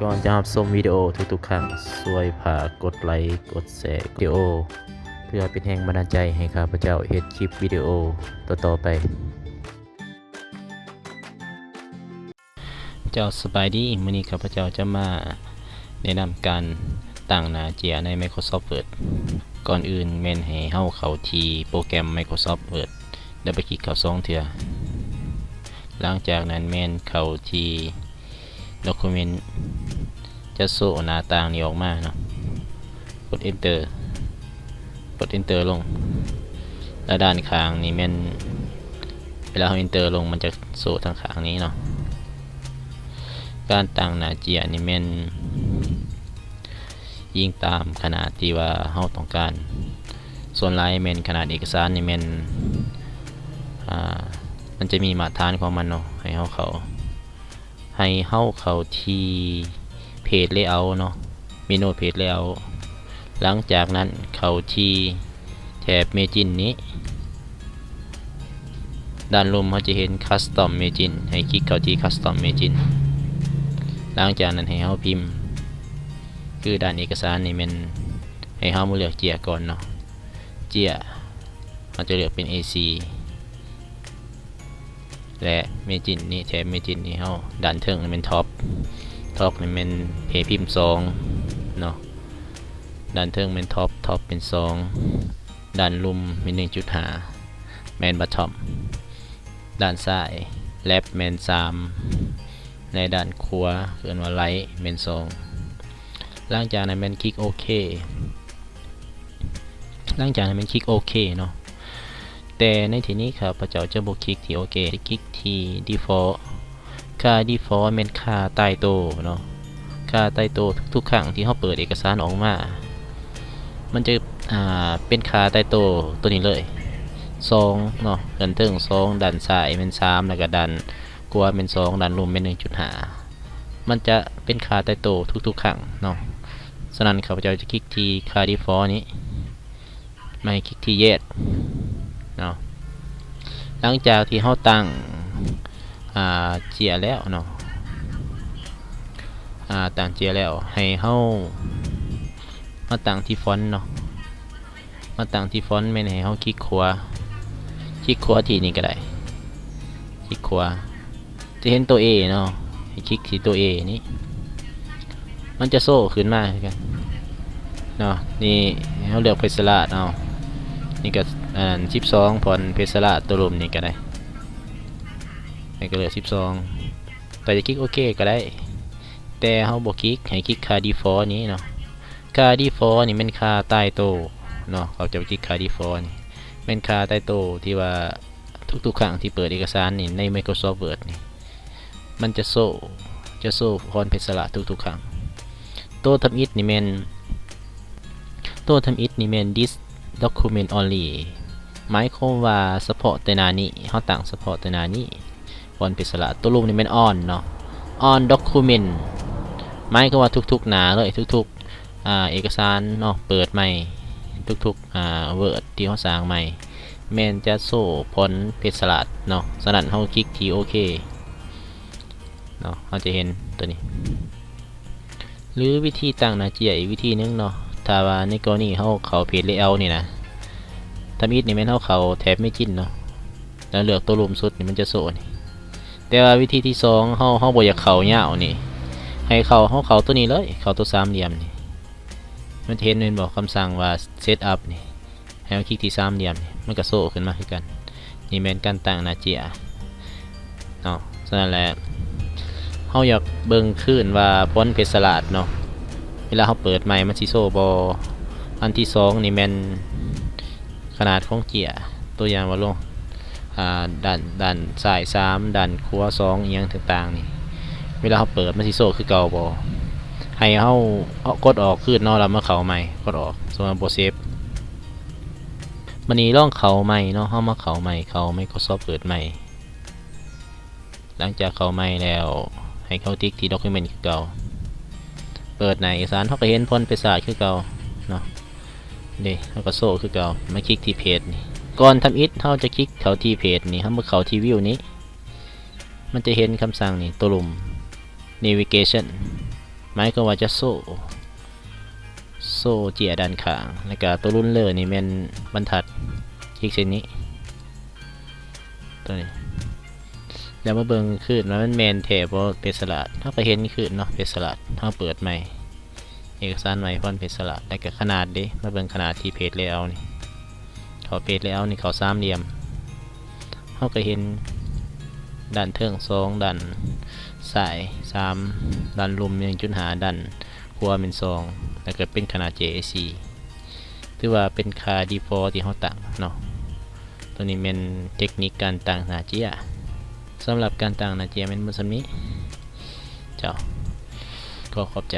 ກ່ອນຈະຮັບຊົມວິດີໂອທຸກໆຄັ້ງ, ຊ່ວຍຝາກກົດໄລ, ກົດແຊ, ວິດີໂອ ເພື່ອເປັນແຮງບັນດານໃຈໃຫ້ຂ້າພະເຈົ້າເຮັດຄລິບວິດີໂອຕໍ່ໆໄປ. ເຈົ້າສະບາຍດີ, ມື້ນີ້ຂ້າພະເຈົ້າຈະມາແນະນຳການຕັ້ງໜ້າເຈ້ຍໃນ Microsoft Word. ກ່ອນອື່ນແມ່ນໃຫ້ເຮົາເຂົ້າທີ່ໂປຣແກຣມ Microsoft Word ແລ້ວໄປຄລິກເຂົ້າສອງເທື່ອ. ຫຼັງຈາກນັ້ນແມ່ນເຂົ້າທີ່ Document ຈະໂຊໜ້າຕ່າງນີ້ອອກມາເນາະ. ກົດ Enter ກົດ Enter ລົງ ແລະ ດ້ານຂ້າງນີ້ແມ່ນ ເວລາເຮົາ Enter ລົງ ມັນຈະໂຊທາງຂ້າງນີ້ເນາະ. ການຕັ້ງໜ້າເຈ້ຍນີ້ແມ່ນ ອີງຕາມຂະໜາດທີ່ວ່າເຮົາຕ້ອງການ. ສ່ວນຫຼາຍແມ່ນຂະໜາດເອກະສານນີ້ແມ່ນ ອາ ມັນຈະມີມາດຖານຂອງມັນເນາະ ໃຫ້ເຮົາເຂົ້າ ໃຫ້ເຮົາເຂົ້າທີ່ເພຈ Layout ເນາະ, ເມນູເພຈ Layout. ຫຼັງຈາກນັ້ນເຂົ້າທີ່ແຖບ Margin ນີ້. ດ້ານລຸ່ມເຮົາຈະເຫັນ Custom Margin, ໃຫ້ຄລິກເຂົ້າທີ່ Custom Margin. ຫຼັງຈາກນັ້ນໃຫ້ເຮົາພິມ ຄືດ້ານເອກະສານນີ້ແມ່ນໃຫ້ເຮົາມາເລືອກເຈ້ຍກ່ອນເນາະ. ເຈ້ຍ ເຮົາຈະເລືອກເປັນ A C ແລະ Margin ນີ້ ແຖບ Margin ນີ້ເຮົາ ດ້ານເທິງນີ້ແມ່ນ Top, Top ນີ້ແມ່ນໃຫ້ພິມສອງເນາະ. ດ້ານເທິງແມ່ນ Top, Top ເປັນສອງ, ດ້ານລຸ່ມແມ່ນໜຶ່ງຈຸດຫ້າ ແມ່ນ Bottom, ດ້ານຊ້າຍ Left ແມ່ນສາມ ແລະ ດ້ານຂວາເອີ້ນວ່າ Right ແມ່ນສອງ. ຫຼັງຈາກນັ້ນແມ່ນຄລິກໂອເຄ. ຫຼັງຈາກນັ້ນແມ່ນຄລິກໂອເຄເນາະ. ແຕ່ໃນທີ່ນີ້ຂ້າພະເຈົ້າຈະບໍ່ຄລິກທີ່ໂອເຄ, ຈະຄລິກທີ່ Default. ຄ່າ Default ແມ່ນຄ່າຕາຍໂຕເນາະ. ຄ່າຕາຍໂຕທຸກໆຄັ້ງທີ່ເຮົາເປີດເອກະສານອອກມາ ມັນຈະ ອ່າ ເປັນຄ່າຕາຍໂຕໂຕນີ້ເລີຍ ສອງເນາະ, ດ້ານເທິງສອງ, ດ້ານຊ້າຍແມ່ນສາມ ແລ້ວກໍດ້ານຂວາແມ່ນສອງ, ດ້ານລຸ່ມແມ່ນໜຶ່ງຈຸດຫ້າ. ມັນຈະເປັນຄ່າຕາຍໂຕທຸກໆຄັ້ງເນາະ. ສະນັ້ນ ຂ້າພະເຈົ້າຈະຄລິກທີ່ຄ່າ Default ນີ້ ມາໃຫ້ຄລິກທີ່ Yes ເນາະ. ຫຼັງຈາກທີ່ເຮົາຕັ້ງ ອ່າ ເຈ້ຍແລ້ວເນາະ, ອ່າ ຕັ້ງເຈ້ຍແລ້ວ ໃຫ້ເຮົາມາຕັ້ງທີ່ Font ເນາະ. ມາຕັ້ງທີ່ Font ແມ່ນໃຫ້ເຮົາຄລິກຂວາ, ຄລິກຂວາທີ່ນີ້ກໍໄດ້, ຄລິກຂວາ ຈະເຫັນຕົວ A ເນາະ, ໃຫ້ຄລິກທີ່ຕົວ A ນີ້ ມັນຈະໂຊຂຶ້ນມາຄືກັນເນາະ. ນີ້ໃຫ້ເຮົາເລືອກເພຊລາດເອົາ, ນີ້ກໍ ອັນນັ້ນ ສິບສອງ ຟອນເພຊລາດ ຕົວລຸ່ມນີ້ກໍໄດ້, ໃຫ້ກໍເລືອກສິບສອງ. ແຕ່ຈະຄລິກໂອເຄກໍໄດ້, ແຕ່ເຮົາບໍ່ຄລິກ, ໃຫ້ຄລິກຄ່າ Default ນີ້ເນາະ. ຄ່າ Default ນີ້ແມ່ນຄ່າຕາຍໂຕເນາະ, ເຂົາຈະໄປຄລິກຄ່າ Default ນີ້ ແມ່ນຄ່າຕາຍໂຕທີ່ວ່າ ທຸກໆຄັ້ງທີ່ເປີດເອກະສານນີ້ໃນ Microsoft Word ນີ້ ມັນຈະໂຊ, ຈະໂຊຟອນເພຊລາດທຸກໆຄັ້ງ. ໂຕທຳອິດນີ້ແມ່ນ, ໂຕທຳອິດນີ້ແມ່ນ This Document Only ໝາຍຄວາມວ່າສະເພາະແຕ່ໜ້ານີ້, ເຮົາຕັ້ງສະເພາະແຕ່ໜ້ານີ້ ຟອນເພຊລາດ. ໂຕລຸ່ມນີ້ແມ່ນ On ເນາະ, On Document ໝາຍຄວາມວ່າທຸກໆໜ້າເລີຍ, ທຸກໆ ອ່າ ເອກະສານເນາະ ເປີດໃໝ່ ທຸກໆ ອ່າ Word ທີ່ເຮົາສ້າງໃໝ່ ແມ່ນຈະໂຊຟອນເພຊລາດເນາະ. ສະນັ້ນເຮົາຄລິກທີ່ໂອເຄເນາະ, ເຮົາຈະເຫັນຕົວນີ້. ຫຼືວິທີຕັ້ງໜ້າເຈ້ຍອີກວິທີໜຶ່ງເນາະ, ຖ້າວ່າໃນກໍລະນີເຮົາເຂົ້າເພຈ Layout ນີ້ນະ, ທຳອິດນີ້ແມ່ນເຮົາເຂົ້າແຖບ Margin ເນາະ, ແລ້ວເລືອກຕົວລຸ່ມສຸດນີ້ ມັນຈະໂຊນີ້. ແຕ່ວ່າວິທີທີສອງ ເຮົາ, ເຮົາບໍ່ຢາກເຂົ້າຍາວນີ້, ໃຫ້ເຂົ້າ, ເຮົາເຂົ້າຕົວນີ້ເລີຍ, ເຂົ້າຕົວສາມຫຼ່ຽມນີ້. ມັນຈະເຫັນແມ່ນບໍ່ ຄຳສັ່ງວ່າ Setup ນີ້, ໃຫ້ເຮົາຄລິກທີ່ສາມຫຼ່ຽມນີ້ ມັນກໍໂຊຂຶ້ນມາຄືກັນ. ນີ້ແມ່ນການຕັ້ງໜ້າເຈ້ຍເນາະ. ສະນັ້ນແຫຼະ ເຮົາຢາກເບິ່ງຄືນວ່າຟອນເພຊລາດເນາະ, ເວລາເຮົາເປີດໃໝ່ມັນຊິໂຊບໍ່. ອັນທີສອງນີ້ແມ່ນຂະໜາດຂອງເຈ້ຍ, ຕົວຢ່າງວ່າລົງ ອ່າ ດ້ານ, ດ້ານຊ້າຍສາມ, ດ້ານຂວາສອງ ອີ່ຫຍັງຕ່າງໆນີ້, ເວລາເຮົາເປີດມັນຊິໂຊຄືເກົ່າບໍ່? ໃຫ້ເຮົາ ເອົາ ກົດອອກຄືນເນາະ, ແລ້ວມາເຂົ້າໃໝ່, ກົດອອກ, ສົມມຸດວ່າບໍ່ເຊບ. ບາດນີ້ລອງເຂົ້າໃໝ່ເນາະ, ເຮົາມາເຂົ້າໃໝ່, ເຂົ້າ Microsoft Word ໃໝ່. ຫຼັງຈາກເຂົ້າໃໝ່ແລ້ວ ໃຫ້ເຮົາຕິກທີ່ Document ຄືເກົ່າ. ເປີດໜ້າເອກະສານ ເຮົາກໍເຫັນຟອນເພຊລາດຄືເກົ່າເນາະ. ເດ້ ເຮົາກໍໂຊຄືເກົ່າ. ມາຄລິກທີ່ Page ນີ້. ກ່ອນທຳອິດເຮົາຈະຄລິກເຂົ້າທີ່ Page ນີ້, ເຮົາມາເຂົ້າທີ່ View ນີ້, ມັນຈະເຫັນຄຳສັ່ງນີ້, ຕົວລຸ່ມ Navigation. ໝາຍຄວາມວ່າຈະໂຊ ໂຊເຈ້ຍດ້ານຂ້າງ ແລ້ວກະໂຕລຸນເລີນີ້ແມ່ນບັນທັດ ຄລິກເສັ້ນນີ້ ໂຕນີ້ ແລ້ວມາເບິ່ງຄືນວ່າມັນແມ່ນແທ້ບໍ່ ເພຈສະຫຼາດ ເຮົາກະເຫັນຄືນເນາະ ເພຈສະຫຼາດ ເຮົາເປີດໃໝ່ ເອກະສານໃໝ່ ຟອນເພຈສະຫຼາດ ແລ້ວກະຂະໜາດເດ້ ມາເບິ່ງຂະໜາດທີ່ເພຈເລເອົານີ້ ເຂົ້າເພຈເລເອົານີ້ ເຂົ້າສາມຫຼ່ຽມ ເຮົາກະເຫັນດ້ານເທິງສອງ ດ້ານຊ້າຍສາມ ດ້ານລຸ່ມໜຶ່ງຈຸດຫ້າ ດ້ານຂວາແມ່ນສອງ ແລ້ວກະເປັນຂະໜາດເຈເອຊີ ຖືວ່າເປັນຄ່າດີຟອລທີ່ເຮົາຕັ້ງເນາະ. ໂຕນີ້ແມ່ນເຕັກນິກການຕັ້ງໜ້າເຈ້ຍ. ສຳລັບການຕັ້ງໜ້າເຈ້ຍແມ່ນໝົດສ່ຳນີ້. ເຈົ້າ ຂໍຂອບໃຈ.